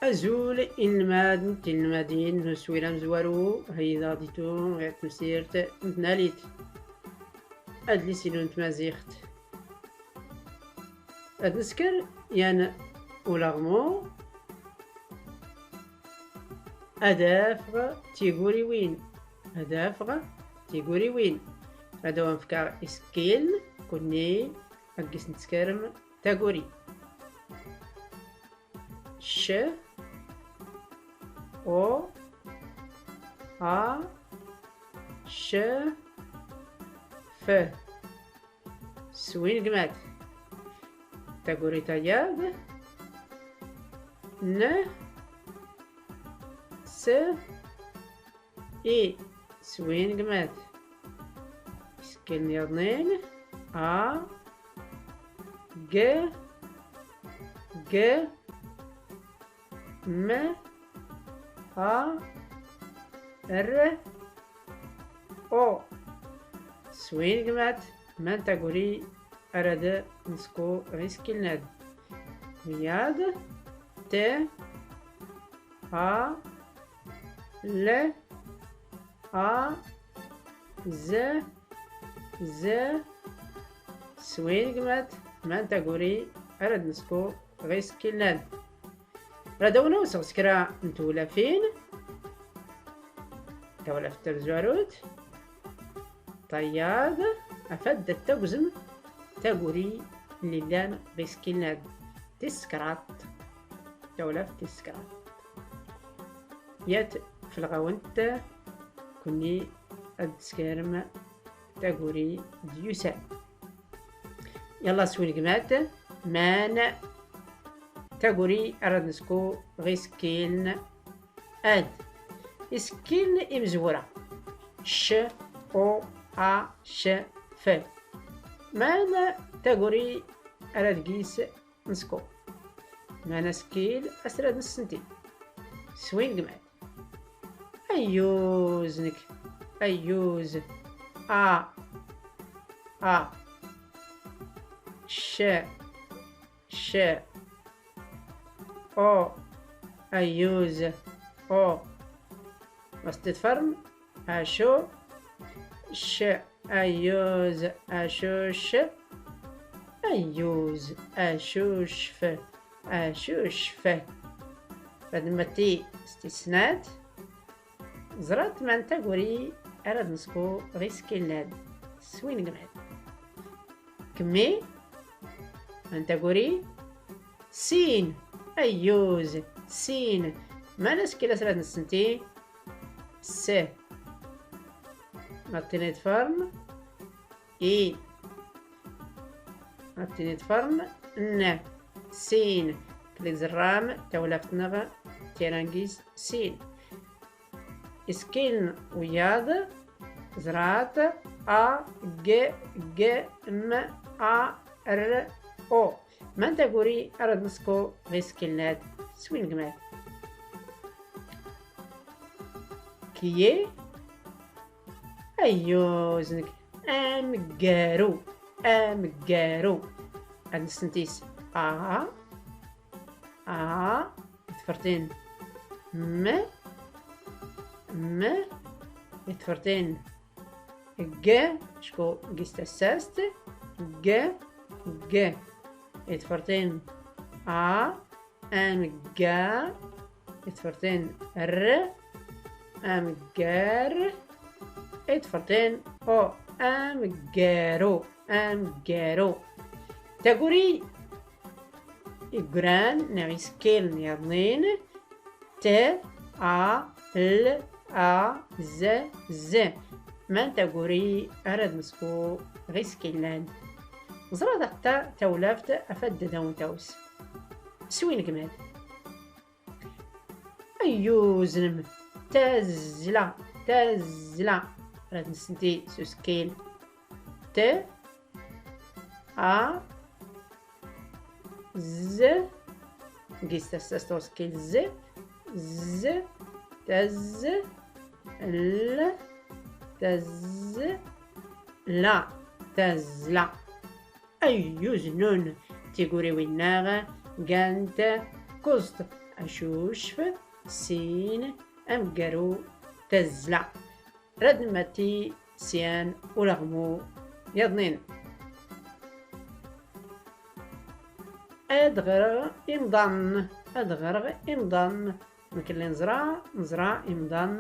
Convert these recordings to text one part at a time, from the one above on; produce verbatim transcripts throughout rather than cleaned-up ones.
Azul inelmaden d tinelmadin n uswir amezwaru, heydaɣ-d i tum ɣer temsirt n tnalit, adlis-inu n tmaziɣt. Ad nesker yan ulaɣmu. Ad afeɣ tiguriwin. Ad afeɣ tiguriwin. Ad awen-fkeɣ isekkilen, kunni ad gis nettskerm taguri. C, O, A, C, F. Swingmat. Taguri tayeḍ. N, S, I. Swingmat. Isekkilen yaḍnin. A, G, G, M, A, R, O. Swingmat. Man taguri ara d-nesku ɣ isekkilen-ad? Wiyaḍ. T, A, L, A, Z, Z. Swingmat. Man taguri ara d-nesku ɣ isekkilen-ad? Rad awen-awseɣ s kra n tewlafin. Tawlaft tamezwarut, tayeḍ, afad ad tagzem taguri lli llan ɣ isekkilen-ad. Tis kraḍt. Tawlaft tis kraḍt. Yat flɣawent, kunni ad tskerm taguri d-yusan. Yalla swingmat. Man taguri ara d-nesku ɣ isekkilen-ad? Isekkilen imezwura. C, O, A, C, F. Man taguri ara d-gis nesku? Man asekkil as rad nessenti? Swingmat. Ayyuz nek. Ayyuz. A. A. C. C. O. Ayyuz. O. Mas titfarm. Acu. C. Ayyuz. Acuc. Ayyuz. Acucf. Acucf. Rad nmatti s tis snat. Ẓrat man taguri ara d-nesku ɣ isekkilen-ad. Swingmat. Kemmi. Man taguri? Sin. Ayyuz. Sin. Man asekkil as rad nessenti? S. Ma tiniḍfrn? I. Ma tiniḍfrn? N. Sin. Kli ẓerram tawlaft-nneɣ tirangist sin. Isekkilen wiyaḍ, ẓrat: A, G, G, M, A, R, O. Man taguri ara d-nesku ɣ isekkilen-ad? Swingmat. Kyi? Ayyuz nek. Amgaru. Amgaru. Ad nessenti s A. A. Itfertin. M. M. Itfertin. G. Acku gis tassast. G. G. Itfertin. A. Amgar. Itfertin. R. Amgar. Itfertin. O. Amgaru. Amgaru. Taguri iggran neɣ isekkilen yaḍnin: T, A, L, A, Z, Z. Man taguri ara d-nesku ɣ isekkilen-ad? Ẓrat aɣ ta tawlaft afad ad awen-taws. Swingmat. Ayyuz inem. Tazzla. Tazzla. Rad nessenti s usekkil. T, A, Z. Gis tassast s usekkil Z. Z. Tazz. L. Tazz. La. Tazzla. Ayyuz nnun. Tiguriwin-nneɣ gant kuẓt acucef, sin amgaru tazzla. Rad nmatti s yan ulaɣmu yaḍnin. Ad ɣreɣ imḍan, ad ɣreɣ imḍan. Mkli nẓra, nẓra imḍan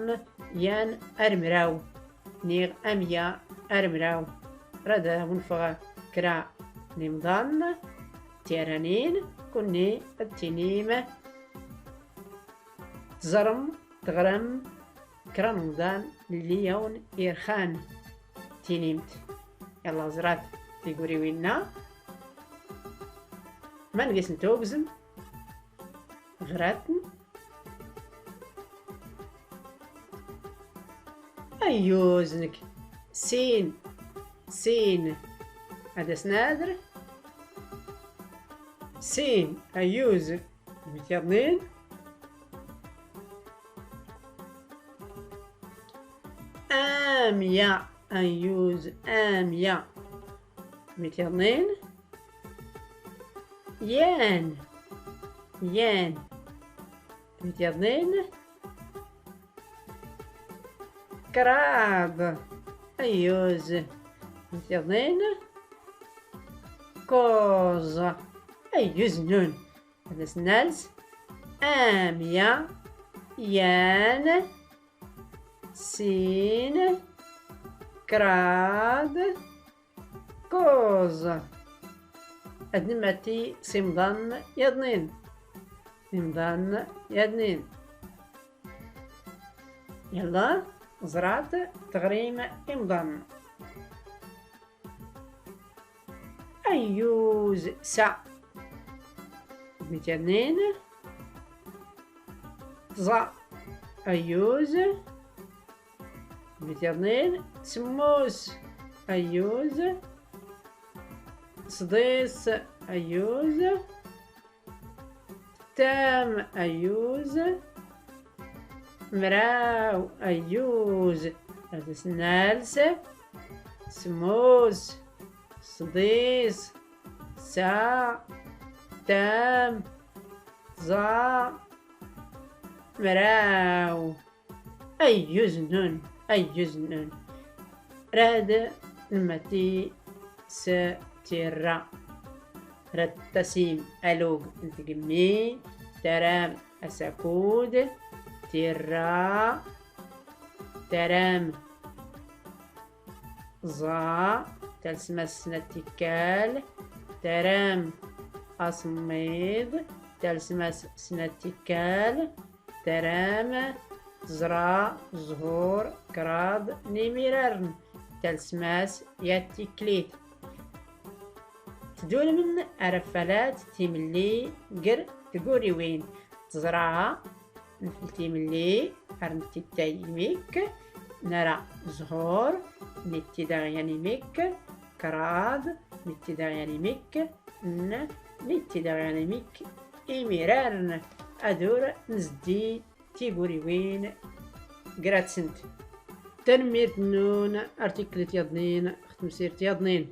yan ar mraw, niɣ amya ar mraw. Rad awen-fkeɣ kra n imḍan, tiranin, kunni ad tinim teẓrem, teɣrem kra n umḍan lli awen irxan, tinimt. Yalla ẓrat tiguriwin-a. Ma ngisent ugzem, ɣratn. Ayyuz nek. Sin. Sin. Ad as-nadr. Sin. Ayyuz. Mit yaḍnin. Amya. Ayyuz. Amya. Mit yaḍnin. Yan. Yan. Mit yaḍnin. Kraḍ. Ayyuz. Mit yaḍnin. Kuẓ. Ayyuz nnun. Ad as-nals. Amya. Yan. Sin. Kraḍ. Kuẓ. Ad nmatti s imḍan yaḍnin. Imḍan yaḍnin. Yalla, ẓrat, teɣrim imḍan. Ayyuz sa. Mit yaḍnin. Tẓa. Ayyuz. Mit yaḍnin. Semmus. Ayyuz. Sḍis. Ayyuz. Ttam. Ayyuz. Mraw. Ayyuz. Ad as-nals. Semmus. Sḍis. Sa. Ttam. Tẓa. Mraw. Ayyuz nnun, ayyuz nnun. Rad nmatti s tirra. Rad tasim alug n tgemmi, taram asakud, tirra, taram ẓa, talsmas snat tikkal, taram asemmiḍ, talsmas snat tikkal, taram, tẓra, ẓhur, kraḍ n imirarn, talsmas yat tiklit. Tdulmn ar affalat timlli gr tguriwin. Tẓra, nfl timlli, ar nttitay imik, nara ẓhur, nitti daɣ yan imik, kraḍ, nitti daɣ yan imik, n, nitti daɣ yan imik, imirarn, ad ur nzdi tiguriwin gratsnt. Tanmmirt nnun, ar tiklit yaḍnin, ɣ tmsirt yaḍnin.